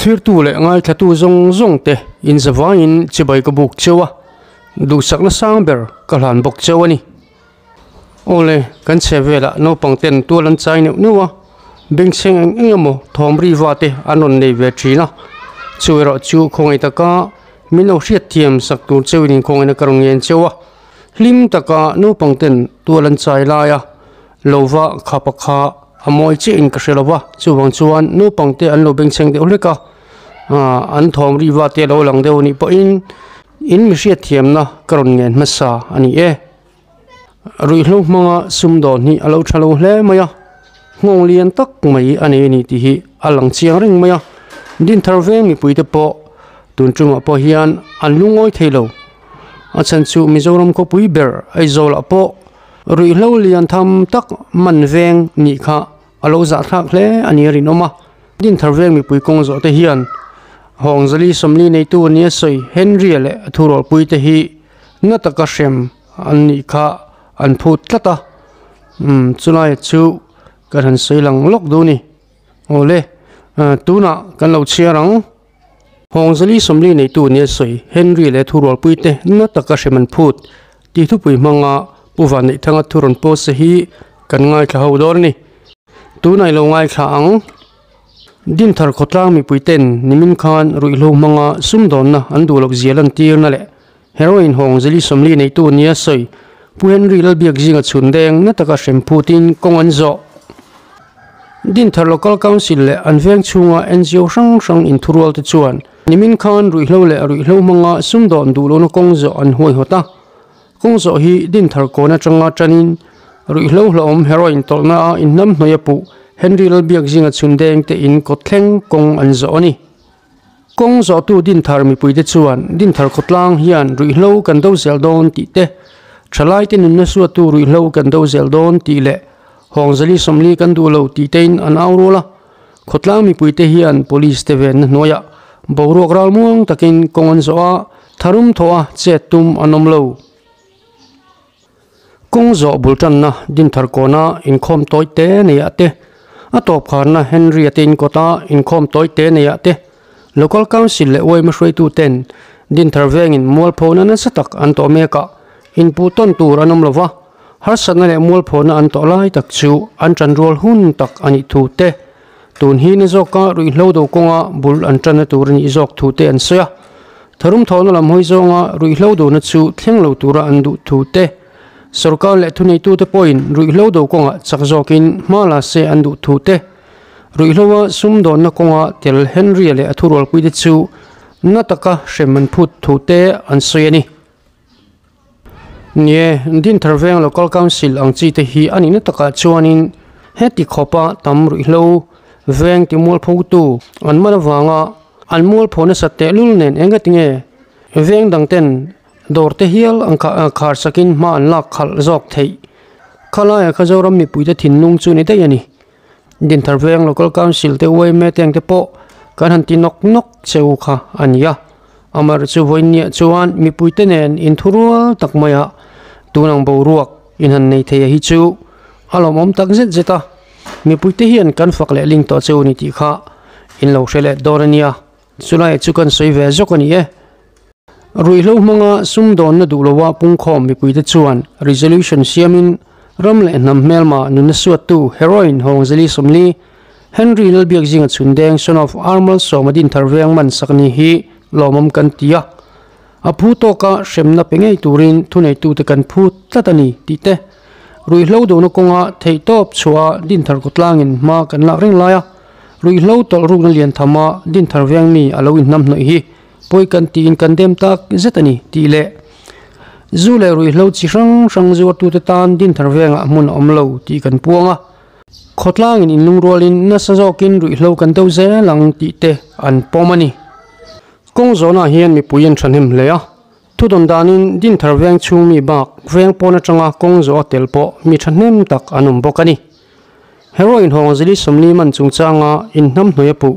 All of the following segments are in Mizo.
Thlirtu leh ngaithlatu zawng zawng te inzavaiin chibai ka buk cheu a, duhsakna sang ber ka hlan bawk cheu a ni. Awle, kan chhe velah naupang ten tual an chai neuh neuh a, bengchheng eng eng emaw thawm ri va te an rawn nei ve thin a, chu erawh chu khawngaih taka min lo hriatthiam sak tur cheuin inkhawngaihna ka rawn ngen cheu a, hlim taka naupang ten tual an chai lai a, lova khapa kha a mawi chiah in ka hre lo va, chuvang chuan naupang te an lo bengchheng deuh hlek a, an thawm ri va te a lo lang deuh a nih pawhin in mi hriatthiamna ka rawn ngen hmasa a ni e. Ruihhlo hmanga sumdawn hi a lo tha lo hle mai a, nghawng lian tak mai a nei a ni tih hi a lang chiang reng mai a, Dinthar veng mipuite pawh tun tumah pawh hian an lungawi thei lo. A chhan chu Mizoram khawpui ber Aizawlah pawh ruihhlo lian tham tak man veng nih kha a lo zahthlak hle a ni a rinawm a. Dinthar veng mipui kawng zawh te hian Hawngzali Sawmli neitu a nia sawi Henry-a leh a thurawlpui te hi na taka hrem an nih kha an phut tlat a. Umm chulai chu kan han sawi lang lawk duh a ni. Awle, tunah kan lo chhiar ang. Hawngzali Sawmli neitu nia sawi Henry leh thurualpui te na taka hrem an phut tih thupui hmanga Pu Vanneihthanga thu rawn post hi kan ngaithla ho dawn a ni. Tunah i lo ngaithla ang. Dinthar khawtlang mipui ten nimin khan ruihhlo hmanga sumdawnna an duh loh zia lantirna leh heroin Hawngzali Sawmli neitu nia sawi Pu Henry Lalbiakzinga chhun deng na taka hrem phutin kawng an zawh. Dinthar Local Council leh an veng chhunga NGO hrang hrang inthurual te chuan nimin khan ruihhlo leh ruihhlo hmanga sumdawn duh lohna kawng zawh an huaihawt a. Kawng zawh hi Dinthar kawn atanga tanin ruihhlo hlauhawm heroin tawlhna a inhnamhnawih a puh Henry Lalbiakzinga chhundeng te in kawt thleng kawng an zawh a ni. Kawng zawhtu Dinthar mipuite chuan Dinthar khawtlang hian ruihhlo kan do zel dawn tih te, thalaite nunna suatu ruihhlo kan do zel dawn tih leh Hawngzali 40 kan duh lo tih tein an au rual a. Khawtlang mipuite hian Police te venna hnuaiah boruak ralmuang takin kawng an zawh a, tharum thawh a chet tum an awm lo. Kawng zawh bul tanna Dinthar kawna inkhawm tawi te neiah te, a tawp kharna Henry-a te inkawta inkhawm tawi te neiah te, Local Council leh yma hruaitu ten Dinthar vengin mualphona nasa tak an tawh mek a, inpuh tawn tur an awm lo va, harsatna leh mualphona an tawh lai tak chu an tanrual hun tak a nih thu te, tun hi na zawka ruihhlo do kawnga bul an tanna tur a nih zawk thu te an sawi a. Tharum thawhna lam hawi zawnga ruihhlo dona chu thleng lo tura an duh thu te, sorkar leh thuneitute pawhin ruihhlo do kawngah chak zawkin hma la se an duh thu te, ruihhloa sumdawnna kawnga tel Henry-a leh a thurualpuite chu na taka hrem an phut thu te an sawi a ni. Nie, Dinthar Veng Local Council ang chi te hi a nihna takah chuanin heti khawpa tam ruihhlo veng ti mualphotu an man avanga an mualpho nasa tehlul nen engati nge veng dang ten dawr te hial an khar sakin hma an lak khalh zawk theih. Khalaia kha Zoram mipuite thinlung chu ni daih a ni. Dinthar Veng Local Council te yma te ang te pawh kan han ti nawk nawk cheu kha a ni a. Amar chu vawiinniah chuan mipuite nen inthurual tak maia tun ang boruak in han nei thei a hi chu a lawmawm tak zet zet a. Mipuite hian kan fak leh ling tawh cheu a ni tih kha in lo hre leh dawn a nia. Chulai chu kan sawi ve zawk a ni e. Ruihhlo hmanga sumdawnna duh loa pungkhawm mipuite chuan resolution siamin ram leh hnam hmelma nunna suattu heroin Hawngzeli 40, Henry Lalbiakzinga chhundeng son of Armal Sawma Dinthar veng man sak ni hi lawmawm kan ti a. A phu tawka hremna pe ngei turin thuneitute kan phu tlat a ni tih te, ruihhlo dohna kawnga theihtawp chhuaha Dinthar khawtlangin hma kan lak reng lai a, ruihhlo tawlh rukna lian thama Dinthar veng mi a lo inhnamhnawih hi pawi kan tiin kan dem tak zet a ni tih leh zu leh ruihhlo chi hrang hrang zuartute tan Dinthar vengah hmun a awm lo tih kan puang a. Khawtlangin inlungrualin nasa zawkin ruihhlo kan do zel ang tih te an pawm a ni. Kawng zawnah hian mipui an thahnem hle a, thudawn danin Dinthar veng chhung mi bak veng pawn atanga kawng zawh a tel pawh mi thahnem tak an awm bawk a ni. Heroin hawng zili 40 man chungchanga inhnamhnawih a puh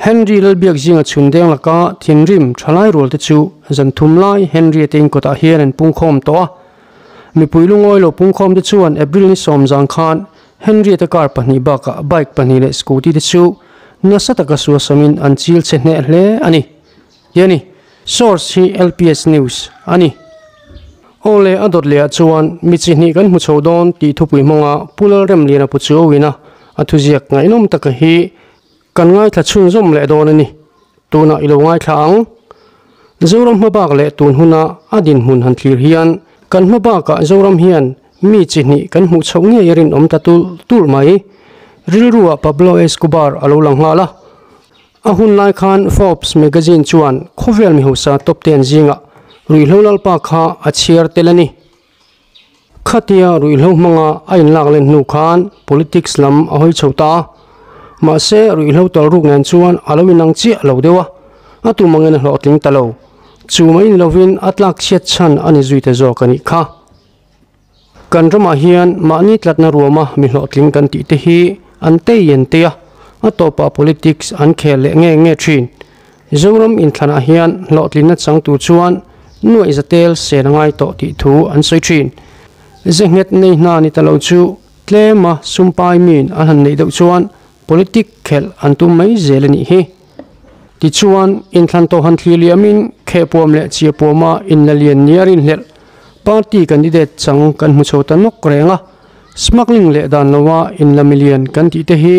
Henry Lalbiakzinga chhundeng laka thinrim thalai rual te chu zan thum lai Henry-a te inkawtah hian an pungkhawm tawh a. Mipui lungawi lo pungkhawm te chuan April ni 10 zan khan Henry-a te car pahnih bakah bike pahnih leh scooty te chu nasa taka suasamin an chil chhe hneh hle a ni. Ti a ni. Source hi LPS News a ni. Aw le a dawt lehah chuan mi chi hnih kan hmu chho dawn tih thupui hmanga Pu Lalremliana pu Chuauina a thuziak ngaihnawm taka hi kan ngaithla chhunzawm leh dawn a ni. Tunah i lo ngaithla ang. Zoram hmabak leh tun huna a dinhmun han thlir hian kan hmabakah Zoram hian mi chi hnih kan hmuh chhoh ngei a rinawm ta tulh tulh mai. Rilruah Pablo Escobar a lo lang nghal a. A hun lai khan Forbes magazine chuan khawvel mi hausa top ten zingah ruihhlo lalpa kha a chhiar tel a ni. Khatia ruihhlo hmanga a inlak len hnu khan politics lam a hawi chho ta a, mahse ruihhlo talruk nen chuan a lo inang chiah lo deuh a, a tum angin a hlawhtling ta lo. Chu mai ni lovin a tlak chhiat chhan a ni zui ta zawk a nih kha. Kan ramah hian mahni tlatna ruama mi hlawhtling kan tih te hi an tei an tei a, a tawpah politics an khel leh nge nge thin. Zoram inthlanah hian hlawhtlinna chang tur chuan nuaih za tel sen a ngai tawh tih thu an sawi thin. Ze nghet nei hna ni ta lo chu tlema sumpai min an han neih deuh chuan politic khelh an tum mai zel a nih hi. Tichuan, inthlan tawh han thlir liamin khehpuam leh chiapuama inla lian nia rinhlelh party candidate chang kan hmu chho ta nawk reng a, smuggling leh dan loa inla milian kan tih te hi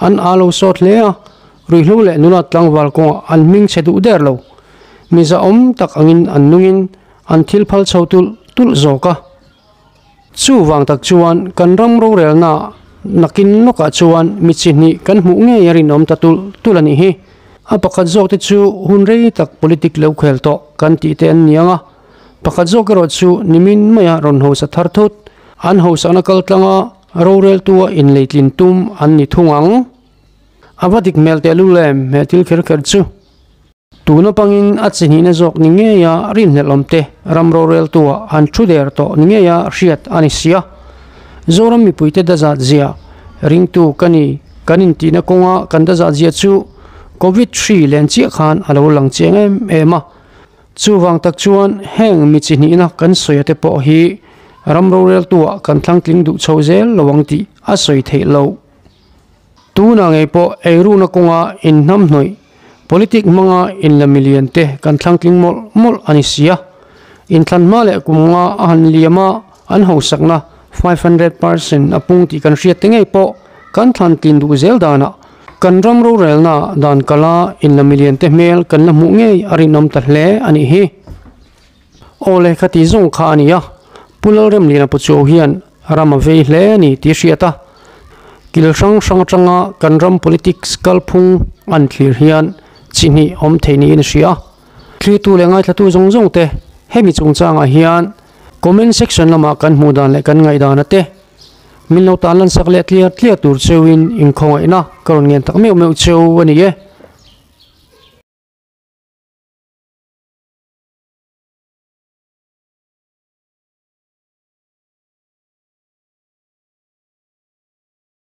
an aa lo sawt hle a, ruihhlo leh nula tlangval kawngah an hming chhe duh der lo. Mi zahawm tak angin an nungin an thil phal chho tulh tulh zawk a. Chuvang tak chuan kan ram rorelna nakin lawkah chuan mi chi hnih kan hmuh ngei a rinawm ta tulh tulh a nih hi. A pakhat zawk te chu hun rei tak politic lo khel tawh kan tih te an ni ang a, pakhat zawk erawh chu nimin maia rawn hausa thar thut, an hausakna kal tlanga roreltua inleitlin tum an ni thung ang. A va dik hmel tehlul em he thil kher kher chu. Tuna pangin a chi hnihna zawk ni ngeia rinhlelhawm te ram roreltua an thu der tawh ni ngeia hriat a ni sia. Zoram mipuite dazat zia ringtu ka ni kan intihna kawnga kan dazat zia chu Covid hri len chiah khan a lo lang chiang em em a. Chuvang tak chuan heng mi chi hnihna kan sawi ate pawh hi ram roreltua kan thlangtling duh chho zel lo ang tih a sawi theih loh. Tunah ngei pawh eirukna kawnga inhnamhnawih, politic hmanga inla milian te kan thlangtling mawlh mawlh a ni si a. Inthlan hma leh kum nga a han liam a, an hausakna 500 percent a pung tih kan hriat te ngei pawh kan thlantlin duh zel danah kan ram rorelna dan kala inla milian te hmel kan la hmuh ngei a rinawm ta hle a nih hi. Aw le kha ti zawng kha a ni a, Pu Lalremliana Puchuau hian ram a vei hle a ni tih hriat a, kil hrang hrang atanga kan ram politics kalphung an thlir hian chi hnih awm thei niin a hria. Thlirtu leh ngaithlatu zawng zawng te hemi chungchangah hian comment section lamah kan hmuh dan leh kan ngaihdan a te min lo tan lansak leh tliar tliar tur cheuin inkhawngaihna ka rawn ngen tak meuh meuh cheu a ni e.